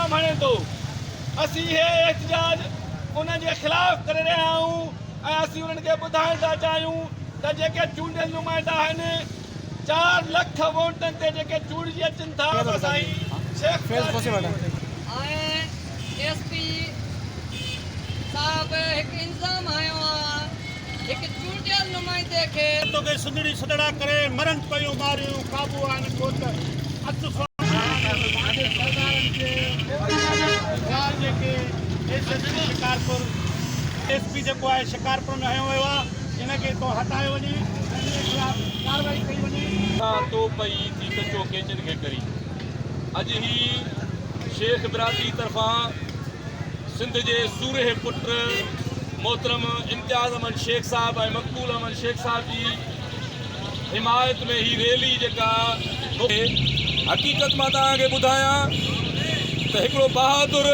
الزام هڻي ٿو. اسين هي احتجاج انهن جي خلاف ڪري رهيا آهيون ۽ اسين انهن کي ٻڌائڻ ٿا چاهيون ته جيڪي چونڊيل نمائندا آهن 4 لک ووٽن تي جيڪي چونڊجي اچن ٿا سائين شيخ ۽ ايس پي صاحب هڪ الزام هنيو آ هڪ چونڊيل نمائندي کي. توکي سنڌڙي سڏڙا ڪري مرن پيون ماريون قابو آهن ڪوٽ اچ سو. سردارن کي جيڪي S S P Shikarpur S P جيڪو آهي شڪارپور ۾ هنيو ويو آهي ان کي اتو هٽايو وڃي ۽ ان جي خلاف ڪارروائي ڪئي وڃي. سان تو پئي ٿي ڪچو ڪيچن کي ڪرين. اڄ هي شيخ برادري طرفان سنڌ جي سورهيه پٽ محترم امتياز احمد شيخ صاحب ۽ مقبول احمد شيخ صاحب جي حمايت ۾ هي ريلي جيڪا حقيقت مان توهان کي ٻڌايان ته هڪڙو بهادر